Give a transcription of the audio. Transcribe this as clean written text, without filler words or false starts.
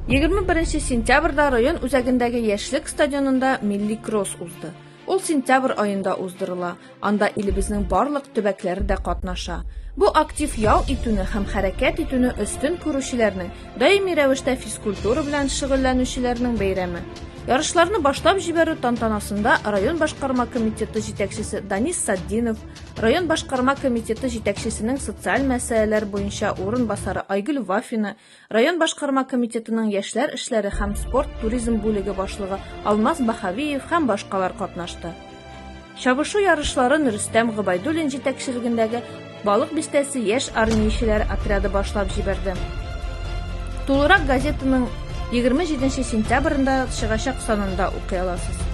21 сентябрьдә район үзәгендәге Яшьлек стадионында милли кросс узды. Ул сентябрь аенда уздырыла, анда илебезнең барлык төбәкләре дә катнаша. Бу актив ял итүне һәм хәрәкәт итүне өстен күрүчеләрнең, даими рәвештә физкультура белән шөгыльләнүчеләрнең бәйрәме. Ярышларны башлап җибәрү тантанасында район башкарма комитеты җитәкчесе Данис Сатдинов, район башкарма комитеты җитәкчесенең социаль мәсьәләләр буенча урынбасары Айгөл Вафина, Район башкарма комитетының яшьләр эшләре һәм спорт туризм бүлеге башлыгы Алмаз Баһавиев һәм башкалар катнашты. Чабышу ярышларын Рөстәм Гобәйдуллин җитәкчелегендәге Балык Бистәсе яшь армиячеләр отряды башлап җибәрде. Тулырак газетаның 27 сентябрендә чыгачак санында укый аласыз.